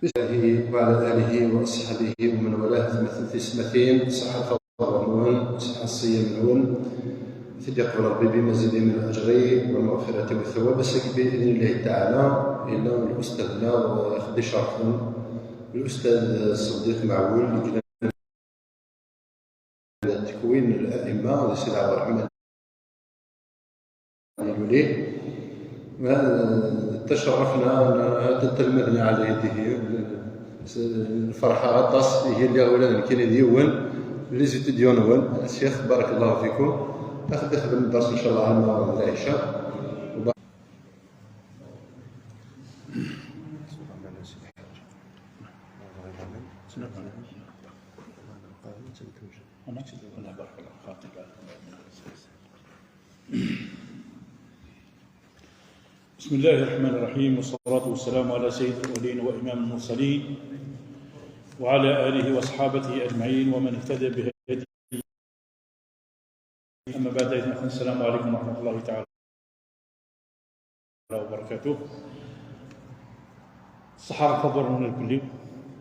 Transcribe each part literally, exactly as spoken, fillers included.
بسم الله وعلى آله وأصحابه ومن والاه. Atmaten tisetmatin, ṣaḥḥa lxaḍer-nwen, ṣaḥḥa ṣṣiyam-nwen. Ad t-id-iqbel Ṛebbi bima zid min al-ajri wal maɣfirati wa thawab. Ass-agi bi idnillahi taɛala, yella lustad-nneɣ, eh, i ɣ-d-icerfen, lustad Ṣeddiq Meɛwel, i yellan tekwin al-a'imma, d Sidi Ɛebd Ṛṛeḥman Luli. تشرفنا أن تتلمذنا على يده. Nefreḥ aṭas, ihi lliɣ ula d nekkini d yiwen n les étudiants-nwen. Ccix, barakallahu fikum. Ad nexdem ddersi, ncallah, alma d lɛica. بسم الله الرحمن الرحيم، والصلاة والسلام على سيد الأولين وإمام المرسلين، وعلى آله وأصحابه أجمعين ومن اهتدى بهديه. أما بعد، أيها الأخوة، السلام عليكم ورحمة الله تعالى وبركاته. Ṣaḥḥa lxaḍer-nwen irkelli.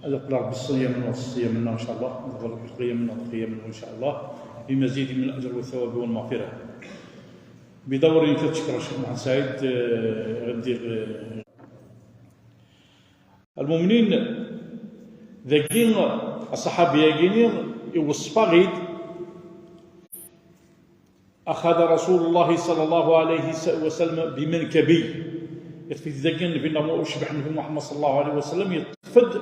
Ad iqbel Ṛebbi ṣṣiyam-nwen d ṣṣiyam-nneɣ, ncallah. Ad iqbel lqiyam-nneɣ d lqiyam-nwen, ncallah. بمزيد من الأجر والثواب والمغفرة. Bidawri nekk ad tcekkreɣ Ccix Muḥend Saɛid, eh, ɣ-d-, eh, Lmumnin, dagi, aṣaḥabi-agi-ni iweṣṣef-aɣ-id, أخذ رسول الله صلى الله عليه وسلم بمنكبي. Yeṭṭef-it dagi Nnbi-nneɣ, ucbiḥ Nnbi Muḥemmed صلى الله عليه وسلم, yeṭṭef-d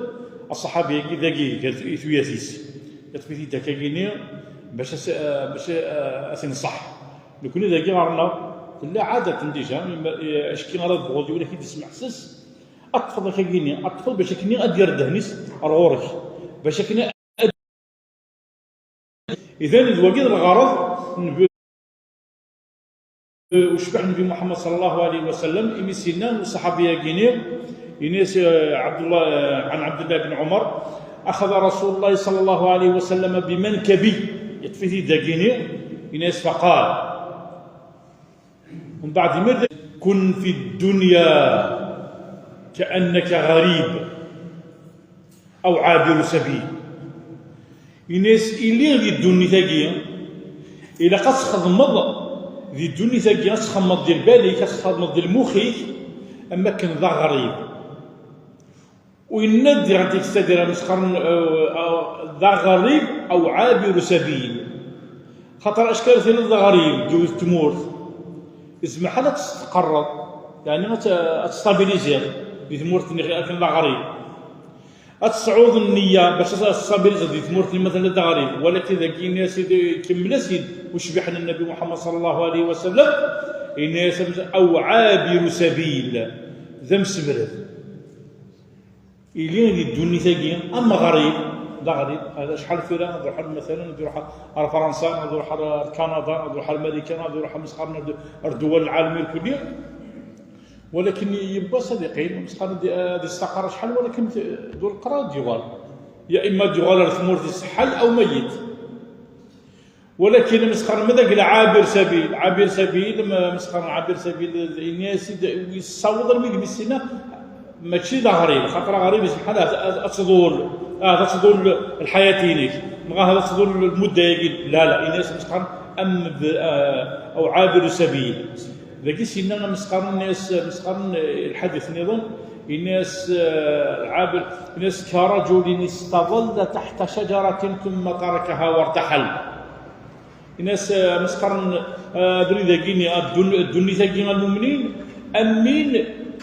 aṣaḥabi-agi dagi, gar tuyat-is. Yeṭṭef-it-id akkagi-ni, bac as-, bac a-, a t-inṣeḥ. Nekni dagi ɣer-neɣ, tella ɛadat n dija, acki ara tebɣuḍ yiwen ad k-id-ismeḥses, ad teṭṭfeḍ akagini, ad teṭṭfeḍ bac akken ad yerr ddehn-is ar ɣur-k, bac akken ad, idan d wagi d lɣerḍ n bu-, ucbiḥ Nnbi Muḥemmed صلى الله عليه وسلم, imi s-yenna uṣaḥabi-agi-ni, ini-as, eh, Ɛebdullah, eh, عن عبد الله بن عمر, أخذ رسول الله صلى الله عليه وسلم بمنكبي, yeṭṭef-it-id dagini, ini-as, فقال, Mbeɛd imir, كن في الدنيا كأنك غريب أو عابر سبيل. Ini-as, ili di ddunit-agi, ilaq ad txedmeḍ di ddunit-agi, ad txemmeḍ di lbal-ik, ad txedmeḍ di lmux-ik, am akken d aɣrib. Winna d-, diɣen tiksa dira mesxaren, eh, eh, d aɣrib أو عابر سبيل. Xaṭer acku ara tiliḍ d aɣrib deg yiwet tmurt, izmer ḥal ad testeqreḍ, yeɛni ad t-, ad testabiliziḍ di tmurt-nni akken d aɣrib. Ad tesɛuḍ nniya bac ad testabiliziḍ di tmurt-nni ma telliḍ d aɣrib, walakin dagi ini-as-id, ikemmel-as-id ucbiḥ n Nnbi Muḥemmed صلى الله عليه وسلم, ini-as: أو عابر سبيل, d amsebred. Ili di ddunit-agi am ɣrib, d aɣrib. Hada acḥal tura ad ruḥen, matalan, ad iruḥ ar Fransa, ad iruḥ ar, ar Kanada, ad iruḥ ar Marikan, ad iruḥ mesxaren ar, ar ddwal lɛalem irkelli. Walakin yiwwas ad iqqim, mesxaren ad, ad istaqar acḥal, walakin d leqrar ad d-yuɣal. Ya imma ad d-yuɣal ar tmurt-is ḥay aw mayit. Walakin mesxaren ma d agla ɛabir sabil, ɛabir sabil, ma-, mesxaren ɛabir sabil, ini-as-id, yessaweḍ armi d mis-ina, mačči d aɣrib, xaṭer aɣrib yesmeḥ ad, ad, ad tḍul, ad, ad tḍul lḥayat-inek, neɣ ad tḍul lmudda-agi, la, la, ini-as mesxaren am d, ah, aw ɛabir sabil. Dagi s-yenna amesxaren, ini-as, mesxaren, eh, lḥadit nniḍen, ini-as, eh, ɛabir, ini-as: كرجل استظل تحت شجرة ثم تركها وارتحل. Ini-as, eh, amesxaren, eh, abrid-agi-nni, ah, ddun-, ddunit-agi a lmumnin, am win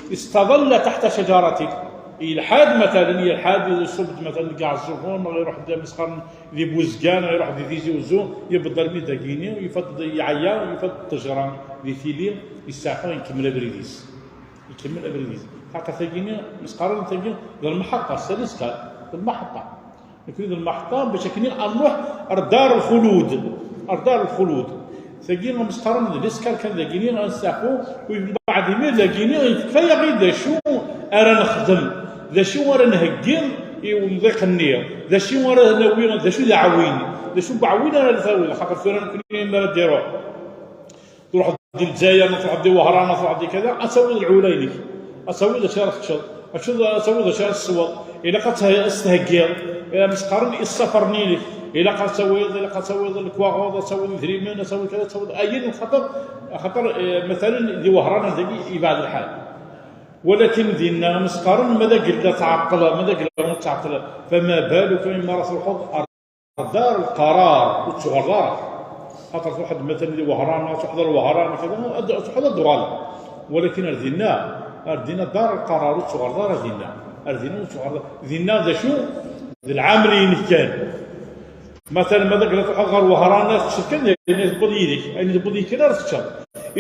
استظل تحت شجرة. Yelḥa-d, matalan, yelḥa-d, iṣubb-d, matalan, deg Iɛeẓẓugen, neɣ iruḥ-d amesxaren di Buzgan, neɣ iruḥ di Tizi Uzzu, yewweḍ armi dagini, yufa-d yeɛya, yufa-d ṭṭejra di tili, yesteɛfa, ikemmel abrid-is. Ikemmel abrid-is. Xaṭer tagini, mesxaren tagi, d lmeḥaṭa, s l'escale, d lmeḥaṭa. Nekni d lmeḥṭa, bac akken ad nruḥ ar dar lxulud, ar dar lxulud. Tagi, mesxaren d l'escale kan dagini, ad nesteɛfu, u mbeɛd imir dagini, yefka-yaɣ-id d acu ara nexdem, d acu ara nheggi i umḍiq-nni, d acu ara nawi, d acu d aɛwin, d acu n uɛwin ara tawiḍ, xaṭer tura nekni mi ara d-iruḥ. Truḥeḍ di Lezzayer, neɣ truḥeḍ di Wehran, neɣ truḥeḍ di kada, ad tawiḍ lɛula-inek. Ad tawiḍ acu ara teččeḍ. Acu, ad tawiḍ acu ara tesweḍ. Ilaq ad th-, ad s-theggiḍ, eh, am s-qqaren, i ṣṣafer-nni-inek. Ilaq ad tawiḍ, ilaq ad tawiḍ lekwaɣeḍ, ad tawiḍ idrimen, ad tawiḍ kada, ad tawiḍ ayen, xaṭer, xaṭer, eh, matalan, di Wehran dagi yebɛed lḥal. Walakin dinna, am s-qqaren, ma d agella tɛeṭṭel, ma d agella ur tɛeṭṭel, fama baluka imi ara truḥeḍ ar dar lqarar, ur tettuɣaleḍ ara. Xaṭer truḥeḍ matalan di Wehran, ad truḥeḍ ar Wehran, kada, ad, ad truḥeḍ ad d-tuɣaleḍ. Walakin ar dinna, ar dinna dar lqarar, ur tettuɣaleḍ ara dinna. Ar dinna ur tettuɣaleḍ. Dinna d acu? D lɛamel-inek kan. Matalan, ma d agella truḥeḍ ɣer Wehran, ad teččeḍ kan, ayen i tewwiḍ yid-k, ayen i tewwiḍ yid-k kan ara teččeḍ.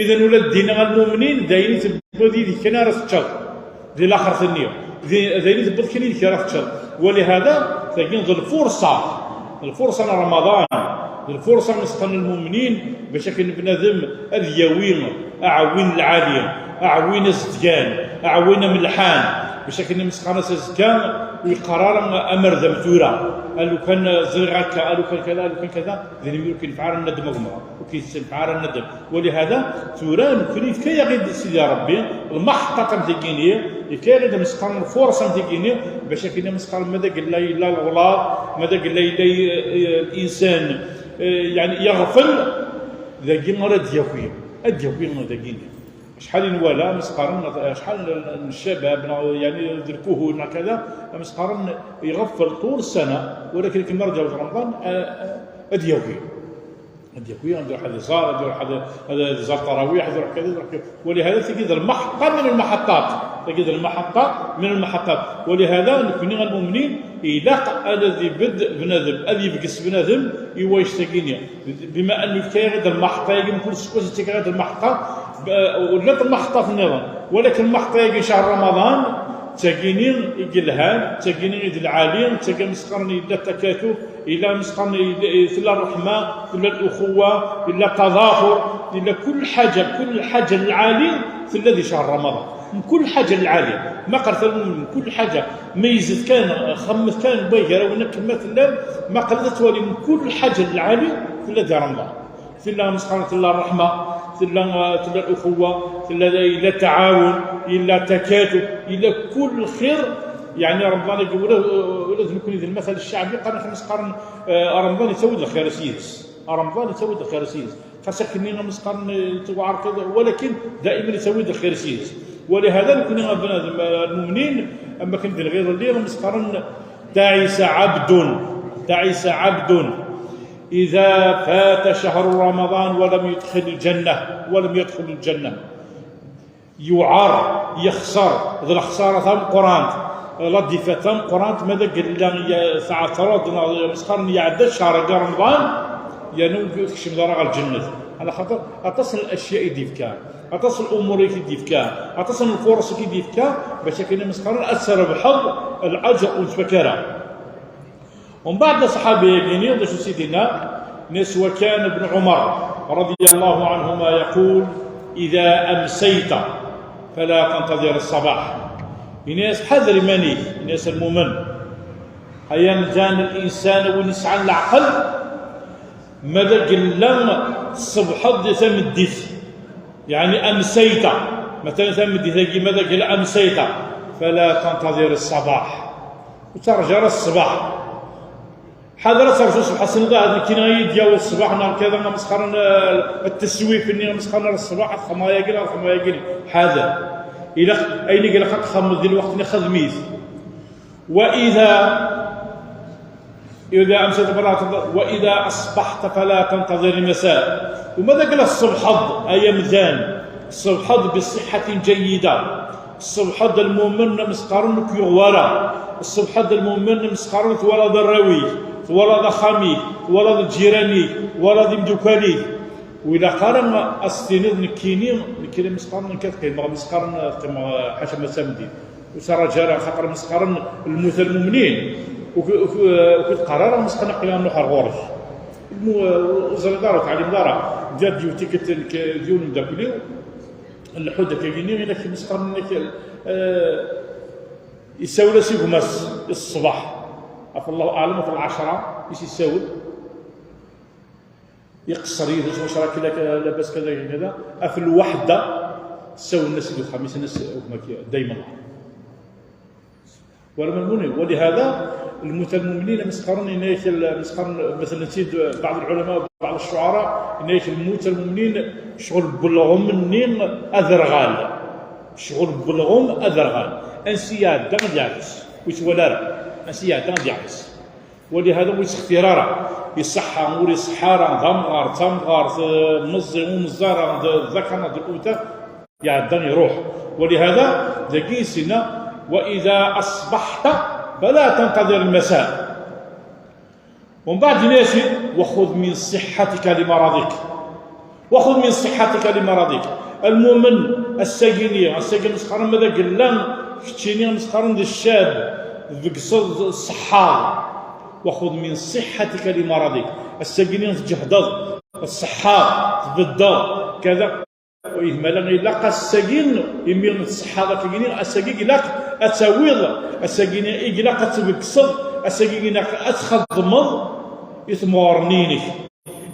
Idan ula d dinna a lmumnin, d ayen i tewwiḍ yid-k kan ara teččeḍ. Di laxert-nni, di, d ayen i tewwiḍ kan yid-k ara teččeḍ. Walihada, tagi d lfurṣa, d lfurṣa n Ramaḍan, d lfurṣa n ṣṣeḥḥa n lmumnin, bac akken bnadem ad yawi aɛwin lɛali, aɛwin azedgan, aɛwin amelḥan, bac akken am s-qqaren azekka ur yeqqar ara amer d am tura, a lukan ẓriɣ akka, a lukan kada, a lukan kada, d ayen ur k-yenfeɛ ara nadem a gma, ur k-yessenfeɛ ara nadem. Walihada, tura nekni yefka-yaɣ-id Sidi Ṛebbi lmaḥeṭṭat am tigini, yefka-yaɣ-id am s-qqaren lfurṣa am tigini, bac akken am s-qqaren ma d agella yella lewlaḍ, ma d agella yella, eh, eh, insan, eh, yeɛni yeɣfel, dagi ara d-yaki, ad d-yaki dagini. Acḥal i nwala, am s-qqaren, acḥal n, n ccabab, neɣ, yeɛni, d lkuhul, neɣ kada, am s-qqaren, iɣeffel ṭul ssana, walakin akken ma ara d-yaweḍ Remḍan, a, a, ad d-yaki. Ad d-yaki, ad iruḥ ad iẓer, ad iruḥ ad, ad, ad iẓer ṭarawiḥ, ad iruḥ kada, ad iruḥ kada. Walihada, tagi d lmaḥeṭṭa min lmaḥeṭṭat. Tagi d lmaḥeṭṭa min lmaḥeṭṭat. Walihada, nekni a lmumnin, ilaq ad, ad ibedd bnadem, ad ibges bnadem i wayec-tagini. Bima annu yefka-yaɣ-id lmaḥeṭṭa-agi, mkul sekwas yettak-aɣ-id lmaḥeṭṭa, b-, ula d lmaḥeṭṭat nniḍen. Walakin lmaḥeṭṭa-agi n cahṛ Ramaḍan, d tagini i yelhan, d tagini i d lɛali, d tagi am s-qqaren yella takatuf, yella am s-qqaren yella, tella ṛṛeḥma, tella lxuwa, yella taḍaxur, yella kull ḥaǧa, kull ḥaǧa n lɛali tella di cahṛ Ramaḍan. Mkul ḥaǧa n lɛali, ma qqar talmum, mkul ḥaǧa, meyyzet kan, xemmet kan, way gar-awen akken ma tellam, ma qqar ad twalim mkul ḥaǧa n lɛali tella di Ramaḍan. Tella am s-qqaren, tella ṛṛeḥma, tella, tella lxuwa, tella, yella taɛawun, yella takatuf, yella kull lxir. Yeɛni Remḍan-agi, ula, ula d nekni d lmatal ccaɛbi, qqaren am s-qqaren, eh, Remḍan yettawi-d lxir-is yid-s. Remḍan yettawi-d lxir-is yid-s. Xas akken am s-qqaren, eh, yettewɛer kada, walakin daiman yettawi-d lxir-is yid-s. Walihada nekni a bnadem, eh, lmumnin, am wakken d-nɣiḍ lliɣ, am s-qqaren, تعس عبد، تعس عبد إذا فات شهر رمضان ولم يدخل الجنة، ولم يدخل الجنة. Yuɛer, yexṣer, d lexṣara tameqqrant, la défaite tameqqrant, ma d agella ya-, tɛeṭreḍ neɣ am s-qqaren yeɛedda ccehr-agi Remḍan, yerna ur tkecmeḍ ara ɣer lǧennet. Ɛla xaṭer aṭas n lacya i d-yefka, aṭas n lumuṛ i k-id-yefka, aṭas n lfuṛṣ i k-id-yefka, bac akken am s-qqaren ad trebḥeḍ lɛaǧer ur nettfakka ara. Umbeɛd aṣḥabi-agi-nni, d acu i s-yenna? Yenna-yas: وكان ابن عمر رضي الله عنهما يقول: إذا أمسيت فلا تنتظر الصباح. Yenna-yas: ḥader iman-ik, yenna-yas a lmumen. Ay amdan, a linsan, a win yesɛan leɛqel, ma d agella tṣebḥeḍ di tameddit, yeɛni amsayta, matalan tameddit-agi ma d agella amsayta, فلا تنتظر الصباح. Ur ttraǧu ara ṣṣbeḥ. Ḥader ad terǧu ṣṣbeḥ, ad tiniḍ: "Ah, nekkini ad yi-d-yaweḍ ṣṣbeḥ", neɣ kada, am s-qqaren, eh, tteswif-nni, am s-qqaren, ar ṣṣbeḥ ad xedmeɣ ayagi neɣ ad xedmeɣ ayagi. Ḥader. Ilaq, ayen i ilaq ad txedmeḍ di lweqt-nni, xdem-it. وإذا، إذا أمسيت فلا تنتظر، وإذا أصبحت فلا تنتظر المساء. Uma d agella tṣebḥeḍ, ay amdan, tṣebḥeḍ بصحة جيدة. Tṣebḥeḍ a lmumen, am s-qqaren, ur k-yuɣ wara. Tṣebḥeḍ a lmumen, am s-qqaren, twalaḍ arraw-ik, twalaḍ axxam-ik, twalaḍ lǧiran-ik, twalaḍ imdukal-ik. Ur ilaq ara ad s-tiniḍ: "Nekkini, nekkini", am s-qqaren, "nekk ad qqimeɣ", am s-qqaren, "ad qqimeɣ, eh, ḥaca ma d tameddit." Ur ttraǧu ara, xaṭer am s-qqaren, lmut a lmumnin. Ur k-, ur k-, ur k-teqqar ara, am s-qqaren, "Aql-i ad nruḥ ar ɣur-k." Lmu-, ur teẓriḍ ara, ur teɛlimeḍ ara. Ǧǧiɣ-d yiwet tikkelt nekk d yiwen n umeddakel-iw, nleḥḥu-d akka-gini, ilak am s-qqaren, ilak, eh, isawel-as i gma-s i ṣṣbeḥ. Ɣef Allahu aɛlam, ɣef lɛecṛa i s-isawel. Iqeṣṣer yid-s: "Wac raki, lak-, labas, kada, kada?" Ɣef lwaḥda, sawlen-as-d uxxam-is, nnan-as: "Gma-k dayma." War ma lmuni, ولهذا الموتى المؤمنين مسخرين هناك، مسخرين مثلا سيد بعض العلماء وبعض الشعراء هناك الموتى المؤمنين شغل بلغم أذرغال، شغل بلغم أذرغال، أنسي يعدى غادي يعكس ويتولى راه، أنسي يعدى غادي يعكس. ولهذا ما يتختير راه يصحى ور يصحى راه ضمغار تمغار مزي ومزارة ذكرنا الأنثى يعدان يروح. ولهذا ذاكي سينا: وإذا أصبحت فلا تنتظر المساء. ومن بعد ناسي: وخذ من صحتك لمرضك، وخذ من صحتك لمرضك. المؤمن السجيني السجين مسخرا ماذا قال لنا؟ كتشيني مسخرا ذا الشاب ذاك الصحة. وخذ من صحتك لمرضك. السجيني تجهدض الصحة تبدى كذا. وإذ ما لم يلاق السجين يمي الصحة ذاك الجنين السجين يلاق أتاويض. السجين يلاق أتبكسض. السجين يلاق أتخضمض يثمورنينك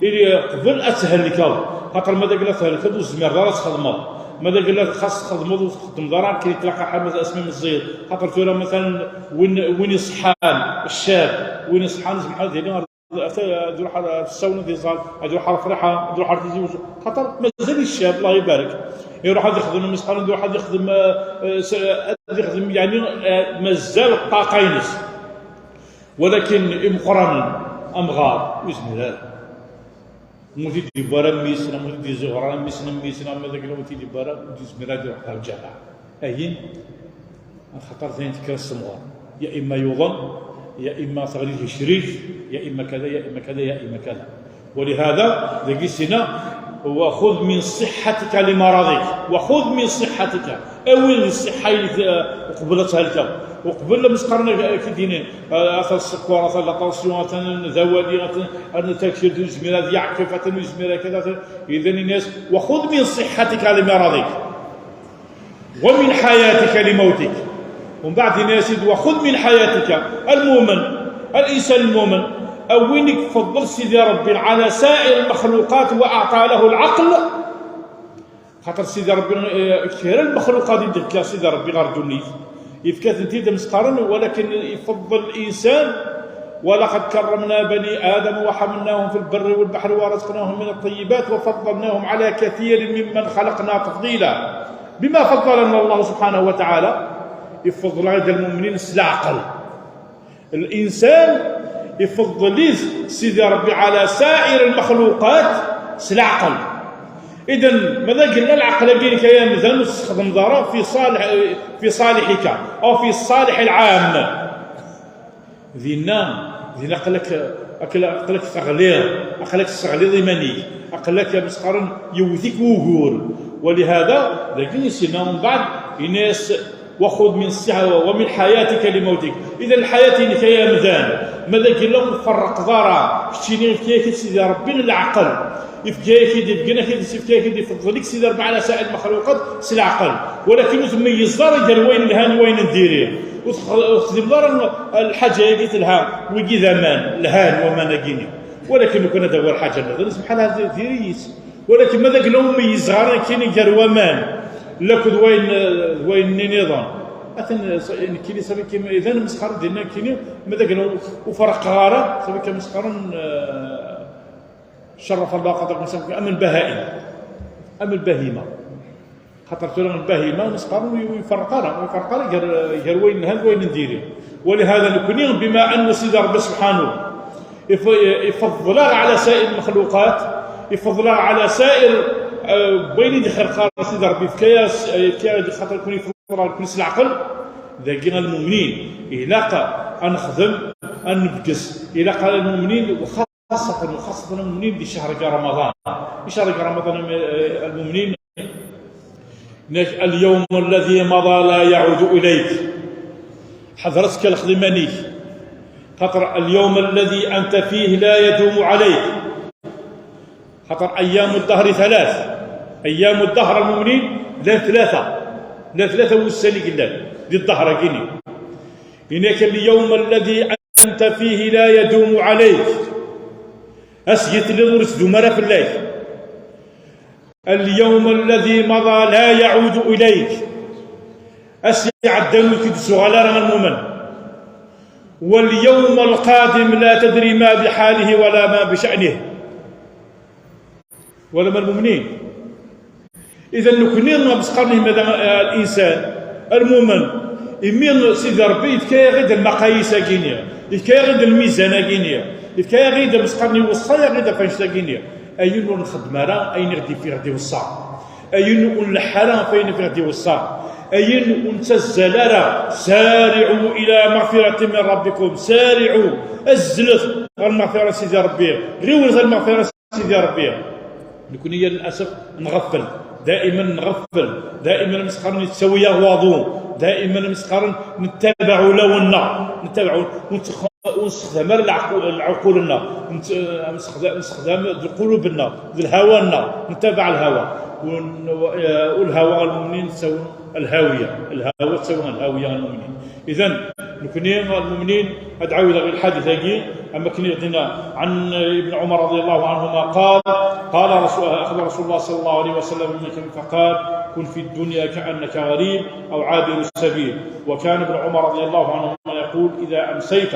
إلي قبل أتهلكض. خاطر ما داك لا تهلكض وزمير دار تخدمض. ما داك لا خاص تخدمض وتخدم دار كي تلاقى حمد أسمي مزيد. خاطر تقول مثلا وين وين يصحان الشاب وين يصحان سبحان الله يروح على الساونا دي زال، يروح على الفرحة، يروح على تيزي وزو. خاطر مازال الشاب الله يبارك يروح هذا يخدم مسخرا، يروح هذا يخدم آه، آه، س- آه، هذا يخدم يعني آه، مازال الطاقة ينس. ولكن إمقران أمغار وزمير موتي دي بارا ميسنا موتي دي زغران ميسنا ميسنا ما ذاك لو تي دي بارا وتي زمير هذا يروح على الجامعة. أين خاطر ثاني تكرا السمغار يا إما يوضن يا إما تغلي الشريك يا إما كذا يا إما كذا يا إما كذا. ولهذا ذاكي سينا: وخذ من صحتك لمرضك، وخذ من صحتك. أول الصحة اللي ت- قبلتها لك وقبل مسقرنا كي دينين اثر السكر اثر لا طونسيون اثر ذوالي اثر التاكسير دو زميرة يعكف اثر زميرة كذا. إذن الناس: وخذ من صحتك لمرضك ومن حياتك لموتك. ومن بعد ناسد: وخذ من حياتك. المؤمن، الإنسان المؤمن، أوينك فضل سيدي ربي على سائر المخلوقات وأعطى له العقل. خاطر سيدي ربي آه، كثير المخلوقات اللي درت لها سيدي ربي غير دوني يفكات انت مسقارن، ولكن يفضل الإنسان: ولقد كرمنا بني آدم وحملناهم في البر والبحر ورزقناهم من الطيبات وفضلناهم على كثير ممن خلقنا تفضيلا. بما فضلنا الله سبحانه وتعالى يفضل هذا المؤمنين العقل. الإنسان يفضل سيدي ربي على سائر المخلوقات العقل. إذن ماذا قلنا؟ العقل بينك يا مزال تستخدم ضرر في صالح، في صالحك أو في الصالح العام. ذينا ذينا قلك أقلك تغليظ، أقلك تستغليظ إيمانيك، أقلك مسخرا يوثيك وغور. ولهذا لكن سينا من بعد الناس: وخذ من الصحة ومن حياتك لموتك. إذا الحياة إنك يا مدان ماذا قال لهم؟ فرق ضارا كتشيني في كيك سيدي ربي العقل. يفكيك يدي بقنا كيدي سيفكيك يدي فضلك سيدي ربي على سائر المخلوقات سي العقل. ولكن تميز ضارا قال وين الهان وين نديريه. وتخدم ضارا الحاجة يدي تلها ويجي ذا مان الهان وما نجيني. ولكن لو كان هذا هو الحاجة هذا سبحان الله ديريس. ولكن ماذا قال لهم يزغر كيني قال ومان لكد وين وين نينيضا. أثن يعني كيني سبي كيما إذا مسخر دينا كيني ماذا قال لهم وفرق غارة سبي كمسخر شرف الله قدركم سبي أم البهائم أم البهيمة. خاطر ترى البهيمة مسخر ويفرق لها ويفرق لها قال قال وين هل وين نديري. ولهذا نكوني بما أن سيدي ربي سبحانه يف- يفضلها على سائر المخلوقات، يفضلها على سائر آه، بين دخل خالص سيدي ربي في كياس في كياس خاطر يكون يفضل على كل العقل. ذاكي المؤمنين إلاقة أنخدم أنبقس إلاقة المؤمنين وخاصة وخاصة المؤمنين بشهر رمضان. شهر رمضان آه، المؤمنين ناك اليوم الذي مضى لا يعود إليك. حضرتك الخدمانيك خاطر اليوم الذي أنت فيه لا يدوم عليك. خاطر أيام الدهر ثلاث. أيام الدهر المؤمنين لا ثلاثة، لا ثلاثة والسنة قلال دي الدهر قيني. إنك اليوم الذي أنت فيه لا يدوم عليك. أسيت للورس دومرة في الله. اليوم الذي مضى لا يعود إليك. أسي عدنو كدسو غلارة المؤمن. واليوم القادم لا تدري ما بحاله ولا ما بشأنه. ولا ما المؤمنين. إذا نكني مسقرني ماذا الإنسان المؤمن يمين سيدي ربي يتكايا غير المقاييس أكينيا، يتكايا غير الميزان أكينيا، يتكايا غير مسقرني وصايا غير فانشتا كينيا. أين نخدم راه أين غدي في غدي وصار؟ Ayen ur nleḥḥa ara ɣef wayen i ɣ-d-iweṣṣa, ayen ur nettazzal ara. سارعوا إلى مغفرة من ربكم، سارعوا, azzlet ɣer lmeɣfira n Sidi Ṛebbi, ɣiwlet ɣer lmeɣfira n Sidi Ṛebbi. Nekni ya llasaf nɣeffel, daiman nɣeffel, daiman amesxaren yettawi-aɣ waḍu, daiman amesxaren nettabaɛ ulawen-nneɣ, nettabaɛ, ur nettx-, ur nessexdam ara lɛequ-, lɛuqul-nneɣ, nett-, nessexda-, nessexdam d lqulub-nneɣ, d lhawa-nneɣ, nettabaɛ lhawa. Ul-, eh, ulhawa المؤمنين تساوي الهاوية، الهوى تساوي الهاوية المؤمنين. إذن نكني المؤمنين أدعو إلى الحديث أجي، أما كني عندنا عن ابن عمر رضي الله عنهما قال، قال رسول، أخذ رسول الله صلى الله عليه وسلم من كلمة فقال: كن في الدنيا كأنك غريب أو عابر سبيل. وكان ابن عمر رضي الله عنهما يقول: إذا أمسيت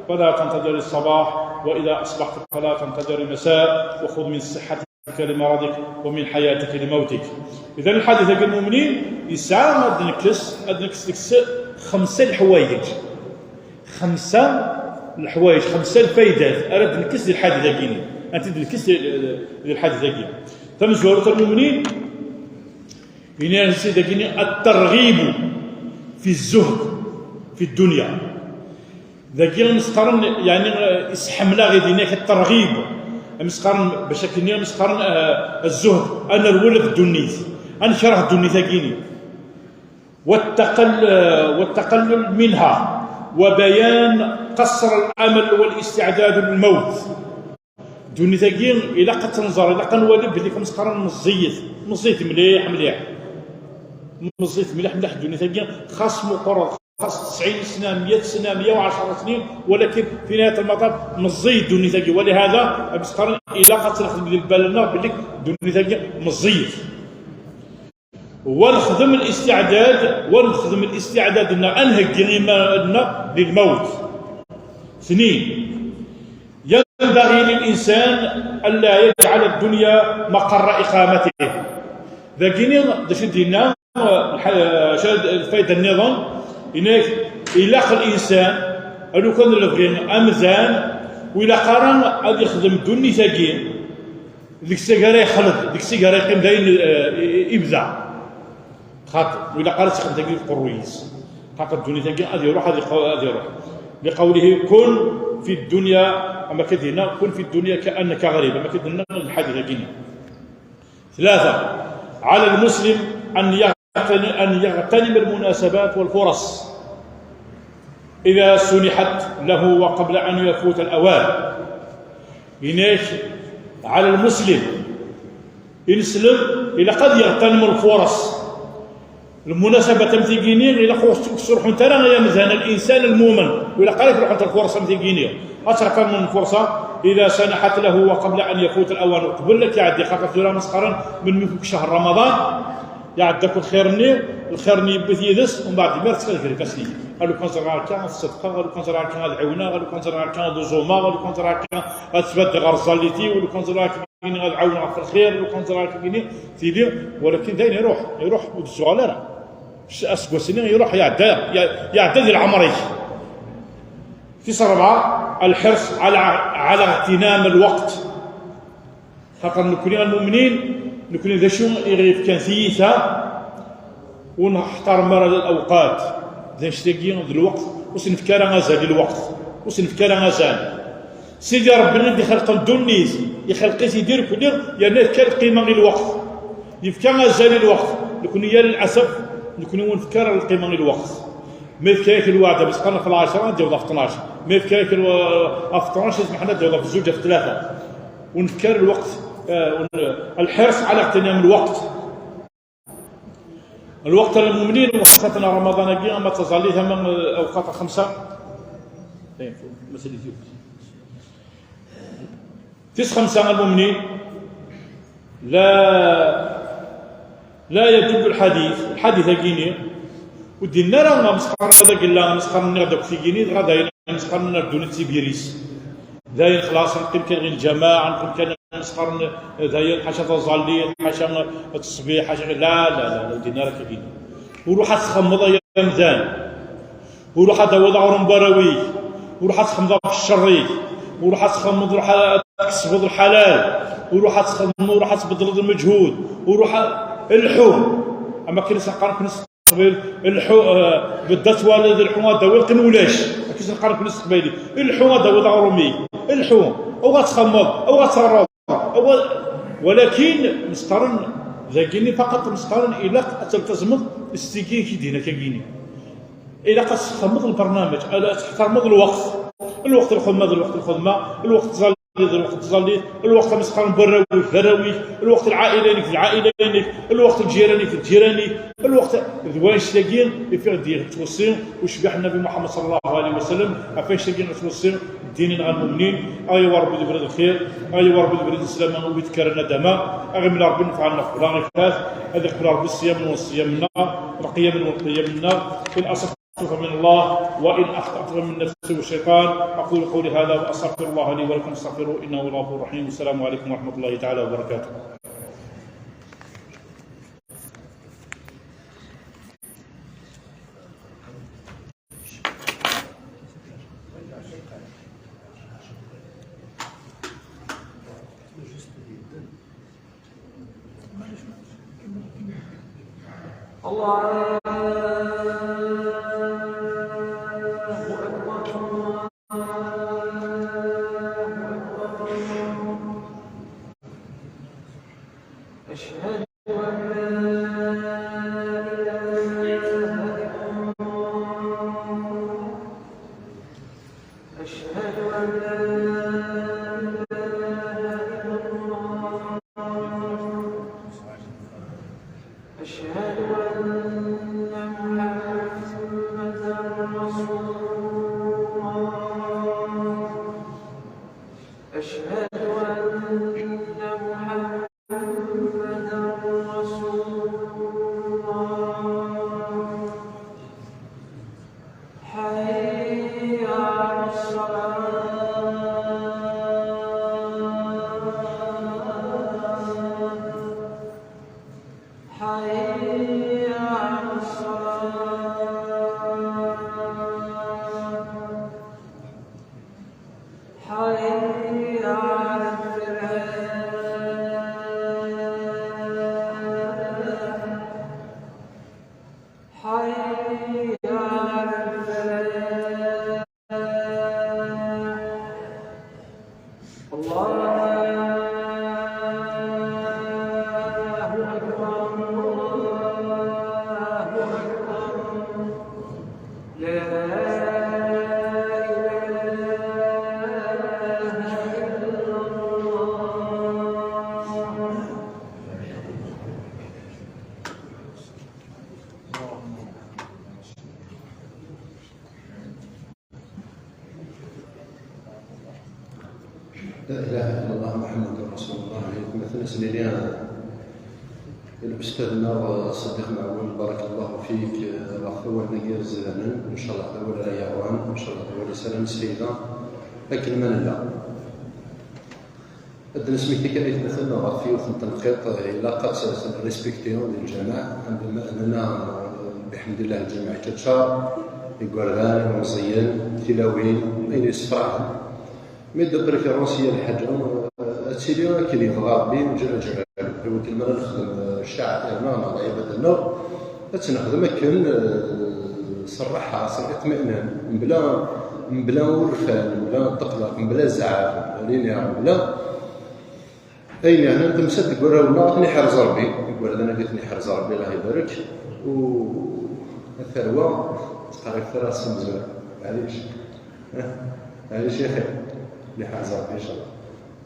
فلا تنتظر الصباح، وإذا أصبحت فلا تنتظر المساء، وخذ من صحتك لمرضك ومن حياتك لموتك. إذن الحديث أجي المؤمنين يسعى أد نكس، أد نكس ديك خمسة الحوايج. خمسة الحوايج، خمسة الفايدات أراد نكس ديال الحديث أجيني. أنت نكس ديال الحديث أجيني. تمزورة المؤمنين إن سيدنا الترغيب في الزهد في الدنيا. Dagi amesqaren, يعني, يسحملا غير دينك الترغيب. Amesqaren باش كني amesqaren, آه، الزهد، أنا الولد الدنيا، أنا كره الدنيا تاكيني. والتقل-، آه، والتقلل منها، وبيان قصر الأمل والاستعداد للموت. Ddunit-agi ilaq ad tt-nẓer, ilaq ad nwali belli amesqaren meẓẓiyet, meẓẓiyet mliḥ, mliḥ. Meẓẓiyet mliḥ, mliḥ ddunit-agi, xas meqqreḍ, xas tesɛin sna, meyya sna, meyya u ɛecṛa snin, walakin fi nihayat lmaṭaf meẓẓiyet ddunit-agi. Walihada amesqaren ilaq ad tt-nexdem di lbal-nneɣ belli ddunit-agi meẓẓiyet. ونخدم الاستعداد، ونخدم الاستعداد أن نهيئ إيماننا للموت. اثنين، ينبغي للإنسان ألا يجعل الدنيا مقر إقامته. Dagini, d acu i d-yenna, lḥa-, lfayda nniḍen, yenna-k, ilaq الإنسان, a lukan lebɣi amdan, ur ilaq ara ad yexdem ddunit-agi, deg-s ara yexled, deg-s ara yeqqim d ayen, eh, i-, i-, ibda. Xaṭer, ur ilaq ara ad texdem tagi deg uqerruy-is. Xaṭer ddunit-agi ad iruḥ, ad iqaw-, ad iruḥ. لقوله: كن في الدنيا، أما كدينا، كن في الدنيا كأنك غريب، أما كدينا الحديث أكيني. ثلاثة، على المسلم أن يغتن-، أن يغتنم المناسبات والفرص إذا سنحت له وقبل أن يفوت الأوان. Yenna-k, على المسلم, ineslem, ilaq ad yeɣtanem lfuṛas. Lmunasabat am tigini, ilaq ur s-ruḥunt ara ay amdan, الإنسان المؤمن. Ur ilaq ara ad ruḥent lfuṛas am tigini. Ad teɣtanem lfuṛsa, إذا سنحت له وقبل أن يفوت الأوان. Qbel ad k-iɛeddi, xaṭer tura mesqaren, melmi ifuk ccher Ramaḍan, iɛedda akk lxir-nni, lxir-nni yewwi-t yid-s, umbeɛd imir ttxil gar ifassen-ik. A lukan ẓriɣ akka ad ṣedqeɣ, a lukan ẓriɣ akka ad ɛiwneɣ, a lukan ẓriɣ akka ad uẓumeɣ, a lukan ẓriɣ akka ad sbaddeɣ ɣer ẓẓallit-iw, a lukan ẓriɣ akka ad ɛiwneɣ ɣef lxir, a lukan ẓriɣ akka tili, walakin dayen iruḥ, iruḥ ur d-ttuɣal ara. Aseggas-nni iruḥ, iɛedda, iɛedda di leɛmer-ik. Tis rebɛa, الحرص على، على اغتنام الوقت. Xaṭer nekni lmumnin, nekni d acu i ɣ-yefkan tiyita, ur neḥtarem ara lawqat. D annect-agi d lweqt, ur s-nefk ara azal i lweqt, ur s-nefk ara azal. Sidi Ṛebbi i d-ixelqen ddunit, ixelq-it-id irkelli, yerna yefka lqima i lweqt. Yefka azal i lweqt. Nekni ya lɛasaf, nekni ur nefk ara lqima i lweqt. Ma yefka-yak lweɛda, mesqarn ɣef lɛecṛa, ad d-yaweḍ ɣef tnac. Ma yefka-yak lwe-, ɣef tnac, ismeḥna ad d-yaweḍ ɣef zuǧ, ɣef tlata. Ur nefk ara lweqt, eh, ur n-, الحرص على اغتنام الوقت. Lweqt n lmumnin, وخاصة Ramaḍan-agi, ama d taẓallit, ama, eh, awqat lxemsa. Tis xemsa, المؤمنين لا، لا يدل الحديث، الحديث أكيني، Ur d-yenni ara amesxer-nni d agella, amesxer-nni d akk tigini, dɣa d ayen amesxer-nni ar ddunit d tibiris. D ayen xlaṣ neqqim kan ɣer lǧamaɛ, neqqim kan amesxer-nni d ayen ḥaca taẓallit, ḥaca ttesbiḥ, ḥaca, la, la, la, la, ur d-yenni ara tigini. Ur ruḥ ad txemmeḍ ay amdan. Ur ruḥ ad tawiḍ aɣrum n warraw-ik. Ur ruḥ ad txemmeḍ ɣef ccer-ik. Ur ruḥ ad txemmeḍ, ruḥ ad tkesbeḍ lḥalal. Ur ruḥ ad txemmeḍ, ur ruḥ ad tbeddleḍ lmeǧhud. Ur ruḥ ad, lḥu. Am akken i s-qqaren Teqbaylit, lḥu, eh, bedda twaliḍ, lḥu ad d-tawiḍ kan ulac. Akka i s-neqqar nekni s teqbaylit. Lḥu ad d-tawiḍ aɣrum-ik. Lḥu. Aw ad txemmeḍ, aw ad terreḍ, aw ad, walakin mesqaren dagini faqat, mesqaren ilaq ad teltazmeḍ s tigi i k-id-yenna kagini. Ilaq ad txemmeḍ lbernameǧ, ad tḥtermeḍ lweqt. Lweqt n lxedma d lweqt n lxedma, lweqt n tẓallit d lweqt n tẓallit, lweqt amesqar n warraw-ik d arraw-ik, lweqt n lɛaila-inek d lɛaila-inek, lweqt n lǧiran-ik d lǧiran-ik, lweqt d wanect-agi i fiɣ d-yettweṣṣi ucbiḥ Nnabi Muḥemmed ṣalla Llahu ɛalayhi wa sallam, ɣef wanect-agi i yettweṣṣi ddin-nneɣ n lmumnin. Aɣ-yawi Ṛebbi d ubrid n lxir, aɣ-yawi Ṛebbi d ubrid n sslam, ur d-kkaren nadama, aɣ-imel Ṛebbi nnfeɛ-nneɣ qbel aɣ-ifat, ad iqbel Ṛebbi ṣṣyam-nwen ṣṣyam-nneɣ, lqiyam-nwen qiyam-nneɣ, in aṣab توفيق من الله، وإن أخطأت فمن نفسي والشيطان. أقول قولي هذا وأستغفر الله لي ولكم، استغفروه إنه هو الغفور الرحيم. والسلام عليكم ورحمة الله تعالى وبركاته. الله أكبر، الله أكبر. أشهد أن لا إله إلا الله. أشهد أن لا إله إلا الله. أشهد أن محمدا رسول الله. أشهد أن محمدا رسول الله. حي على الصلاة. حي على الصلاة. حي على الفلاح. حي على الفلاح. الله أكبر، الله أكبر. لا إله إلا الله. لا إله إلا الله محمد رسول الله. Aytmaten, ad s-nini i lustad-nneɣ Ṣeddiq Mɛawed, barakallahu fik, ɣef wawal-nni irezzdanen, ncallah d awal ara yaɣen, ncallah d awal ara nesfayda akken ma nella. Ad d-nesmekti kan aytmaten ɣef yiwet n tenqiḍt, ilaq ad tt-nrespekti di lǧameɛ, bima annana, biḥemdillah, lǧameɛ iččaččar, igerdan, ilemẓiyen, tilawin, ayen yessefraḥen. Mais de préférence, yal lḥaǧa, ad tili akken yebɣa Ṛebbi, ǧalla ǧalaluh. Iwakken mi ara nexdem, eh, ccaɛir-nneɣ neɣ lɛibada-nneɣ, ad tt-nexdem akken, eh, s rraḥa, s liṭminan, mebla, mebla urfan, mebla ṭṭeqlaq, mebla zzɛaf, mebla liniɣ, mebla ayen yeɛnan tamsalt deg warraw-nneɣ, ad ten-iḥrez Ṛebbi, igerdan ad ten-iḥrez Ṛebbi, Allah ibarek. U a tarwa, ur ttqerribet ara s umezwar, maɛlic. Maɛlic ya xir, ad ten-iḥrez Ṛebbi, incallah.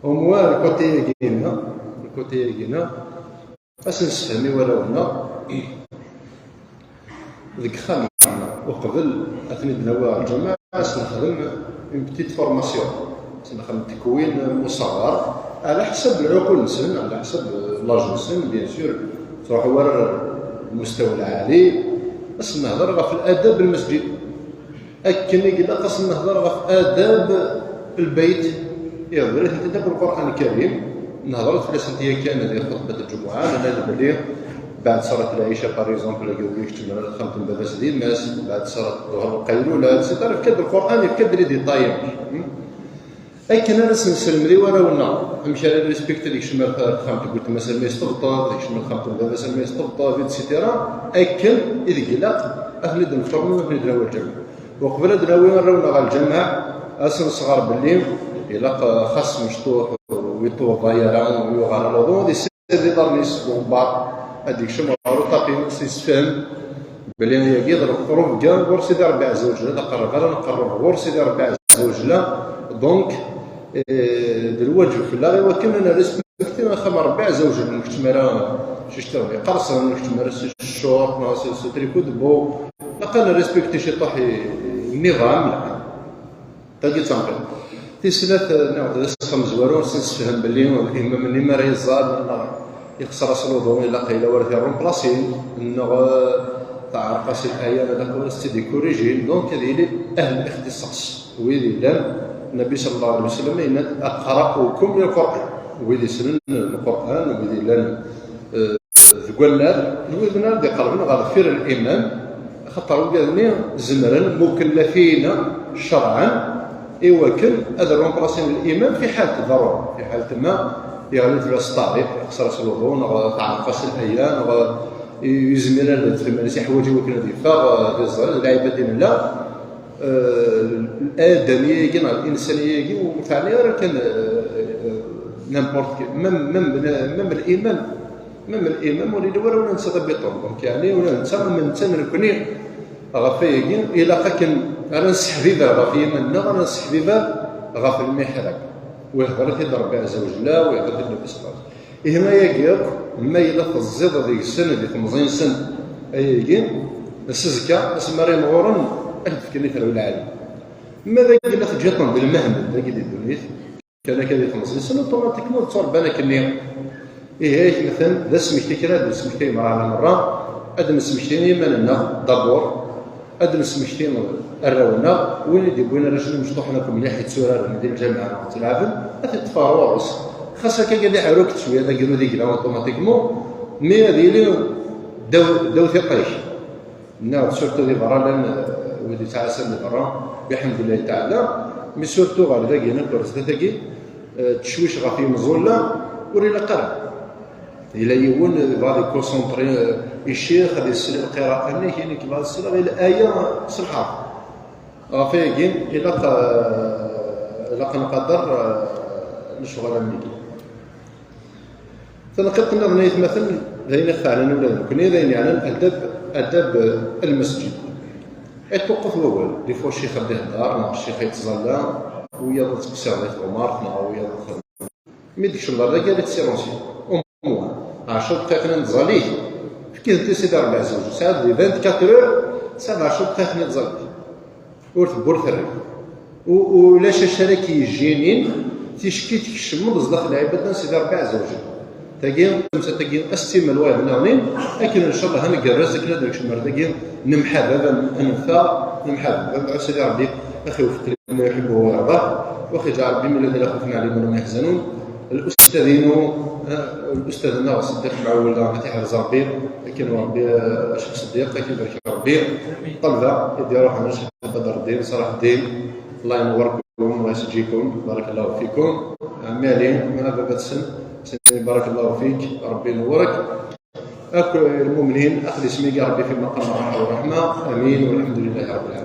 Au moins, le côté-agi-nni, le côté-agi-nni, ad s-nessefhem i warraw-nneɣ deg uxxam, uqbel ad ten-id-nawi ɣer lǧameɛ, ad s-nexdem une petite formation, ad s-nexdem tekwin muṣaɣer, ɛla ḥsab lɛuqul-nsen, ɛla ḥsab l'âge-nsen, bien sûr, ttruḥu war lmustawa lɛali, Ad s-nehder ɣef ladab n lmesǧid. Akken i ilaq ad s-nehder ɣef adab n lbeyt, iɣder-itent-id akk Lqur'an Lkarim. Nehder-d fell-asent yakan di xutbat lǧumuɛa, nnan-d belli beɛd ṣalat lɛica, par exemple, agi ur ikeččem ara texxamt n baba-s d yemma-s, beɛd ṣalat ḍuhr, lqaylula, et cetera. Yefka-d Lqur'an, yefka-d les détails. Akken ara s-nesselmed i warraw-nneɣ amek ara nrespekti ad ikcem ar texxamt n weltma-s alma yesṭebṭeb, ad ikcem ar texxamt n baba-s alma yesṭebṭeb, et cetera. Akken i deg ilaq ad ten-id-nefṛem, ad ten-id-nawi lǧameɛ. Uqbel ad nawi arraw-nneɣ ɣer lǧameɛ, ad sen-nesɣer belli ilaq, eh, xas mecṭuḥ ur yettwaḍḍa ara, ur yuɣal luḍu, ad isird iḍarren-is deg uɣebbar, ad d-ikcem ɣer uṭapi-ines, yessefhem belli ayagi d lqerrub kan ɣur Sidi Ṛebbi Ɛezza wa Jella, d aqerreb ara nqerreb ɣur Sidi Ṛebbi Ɛezza wa Jella. Donc, eh, d lwaǧeb fell-aɣ i wakken ad nrespekti axxam n Ṛebbi Ɛezza wa Jella, ur nekcem ara s iceṭṭiḍen iqerṣen, ur nekcem ara s ccuṛṭ neɣ s, s tricot de veau. Ilaq ad nrespekti ciṭuḥ i, i nniḍam. Tagi d tanqiḍt. Tis snat, eh, neɣ d asefhem amezwaru, ad s-nessefhem belli imam-nni mi ara yeẓẓal neɣ ixṣer-as luḍu, ilaq yella wara t-irrumplasin, neɣ, eh, teɛreq-as laya, ilaq wara s-tt-id-ikurijin. Donc, ad yili ahl ixtisas, wid yellan, Nnbi ṣalla Llahu ɛalayhi wa sallam yenna-d: "Aqra'ukum lil Qur'an", wid yessnen Lqur'an, wid yellan, eh, deg wannar, d wid ara d-iqerben ɣer deffir n limam, axaṭer wigad-nni zemren, mukellafin cerɛan, i wakken ad remplasin limam fi ḥalet ḍarura, fi ḥalet ma yeɣli fell-as ṭṭariq, ixṣer-as luḍu, neɣ teɛreq-as laya, neɣ yezmir ad d-tefhem iman-is, iḥwaǧ i wakken ad yeffeɣ, eh, di ẓẓal, d lɛibad i nella. Eh, adami-agi neɣ linsani-agi ur teɛni ara kan, eh, eh, n'importe qui, même, même, même l'imam, même l'imam ur yelli ara ula netta d abiṭun. Donc, yeɛni ula netta, am netta nekkni, ɣef wayagi, ilaq akken ara nesseḥbiber ɣef yiman-nneɣ, ara nesseḥbiber ɣef lmiḥrab. U ihder-it-id Ṛebbi Ɛezza wa Jella, u ihder-it-id Nnbi ṣalla Llahu ɛalayhi wa sallam. Ihi ayagi akk, ma yella teẓẓiḍ deg-sen, di temẓi-nsen, ayagi, s uzekka, asmi ara imɣuren, ad k-d-fken i terwi lɛali. Ma dagi la teǧǧiḍ-ten d lmehmen, dagi di ddunit, kan akka di temẓi-nsen, automatiquement ad ttwaṛebban akkenni. Ihi aytmaten, d asmekti kra, ad d-nesmekti imṛaṛen merra, ad d-nesmekti iman-nneɣ, d'abord, ad d-nesmekti arraw-nneɣ, win i d-yewwin arrac-nni mecṭuḥen akk mliḥ, yetturaren di lǧameɛ neɣ ttlaɛben, ad t-iṭṭef ɣer ɣur-s. Xas akka ad iɛerru-k cwiya d agrud i yella automatiquement, mais ad yili ddaw, ddaw tiṭ-ik. Nniɣ-d surtout di berra llan, eh, wid yettɛassan di berra, biḥemdillahi taɛala, mais surtout ɣer dagi, nekk ɣer sdat-agi, eh, ttecwic ɣef yimẓulla ur ilaq ara. Yella yiwen, eh, yebɣa ad yekunsentri, eh, i ccix, ad yessel i lqira'a-nni, kini yebɣa ad yessel i laya s lḥerf. Ɣef wayagi, ilaq, eh, ilaq nqader, eh, lecɣal am wigi. Tanqiḍt nniḍen, ay atmaten, d ayen ixeɛlen ula d nekkni, d ayen yeɛnan adab, adab, eh, lmesǧid. Iṭṭuqqet wawal, des fois ccix ad d-ihedder, neɣ ccix yettẓalla, wiyaḍ ad ttqeṣṣiren di tɣumart, neɣ wiyaḍ ad xedmen. Mi d-kecmeḍ ar dagi, ad t-silencier. Au moins, ɛecra dqayeq n tẓallit, efk-itent i Sidi Ṛebbi Ɛezza wa Jell. Tesɛiḍ di vingt-quatre heures, tesɛiḍ ɛecra dqayeq n tẓallit. Ur tewwi, ur terri. U-, ulac acu ara k-yejjinin ticki tkecmeḍ zdaxel lɛibada n Sidi Ṛebbi Ɛezza wa Jell. Tagi, tamsalt-agi, ad s-timal wayeḍ nniḍen, akken, ncallah, ad ngerrez, akken ad nekcem ar dagi, nemḥabab, ad n-, ad nenfeɛ, nemḥabab. Ad Sidi Ṛebbi ad ɣ-iweffiq lima yuḥibbu wa yarḍa, wa ɣ-iǧɛel Ṛebbi min alladhina xulfihim ɛla ma hum yahzanun. Al-ustadh-inu, eh, al-ustadh-nneɣ Ṣeddiq Mɛawel, ad t-iḥrez Ṛebbi, akken Ṛebbi, eh, Ccix Ṣeddiq, akken ibarek Ṛebbi. Ṭṭalba i d-iṛuḥen, Ccix Badreddin, Ṣalaḥeddin, Allah yenwer-ken. Wa yesǧikum, barakallahu fikum. Ɛemmi Ɛli, ma baba-tsen, sani barakallahu fik, Ṛebbi inewwer-ik. Akk lmumnin, axed isem-ik Ṛebbi fi maqam ṛṛaḥa wa ṛṛeḥma. Amin, walḥemdulillahi Ṛebbil ɛalamin.